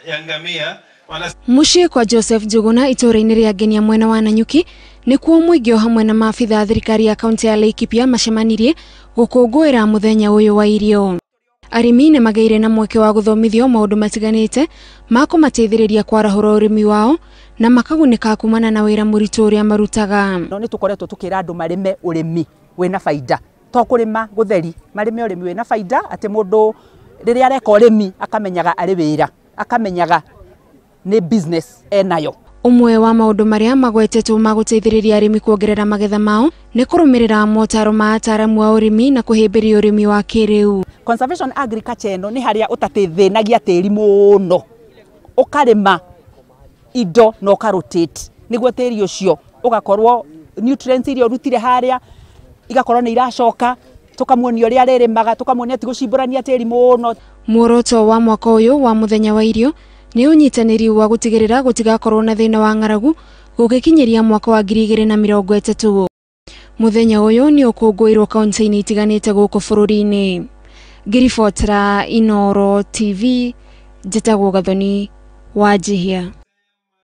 Ya ngamia. Mũciĩ kwa Joseph Njuguna itũũra-inĩ rĩa Ngenia mwena wa Nanyuki nĩkuo mũingĩ o hamwe na maabitha a thirikari ya kaunti ya Laikipia macemanirie gũkũngũĩra mũthenya ũyũ wa irio. Arĩmi nĩ magĩire na mweke wa gũthomithio maũndũ matiganĩte ma kũmateithĩrĩria kwarahũra ũrĩmi wao na makagunĩka kumana na wĩra mũritũ ũrĩa marutaga. No nĩ tũkoretwo tũkĩra andũ marĩme ũrĩmi wĩna baida, to kũrĩma gũtheri, marĩme ũrĩmi wĩna baida, atĩ mũndũ rĩrĩa areka ũrĩmi akamenyaga arĩ wĩra, akamenyaga nĩ business enayo. Ũmwe wa maũndũ marĩa magwetetwo ma gũteithĩrĩria arĩmi kuongerera magetha mao nĩ kũrũmĩrĩra motaro ma ataaramu a ũrĩmi na kũhĩmbĩria ũrĩmi wa kĩrĩu. Conservation agriculture ĩno nĩ harĩa ũtatĩthĩnagia tĩri mũno, ũkarĩma indo na ũka rotate nĩguo tĩri ũcio ũgakorwo nutrients iria ũrutire harĩa igakorwo nĩ iracoka, tũkamuonia ũrĩa arĩrĩmaga, tũkamuonia ti gũcimbũrania tĩri mũno. Muoroto wa mwaka ũyũ wa mũthenya wa irio nĩ ũnyitanĩri wa gũtigĩrĩra gũtigakorwo na thĩna wa ng'aragu gũgĩkinyĩria mwaka wa 2030. Mũthenya ũyũ nĩ ũkũngũĩrwo kaunti-inĩ itiganĩte gũkũ bũrũri-inĩ. Ngĩribotera Inooro TV, njĩtagwo Gathoni Wanjihia.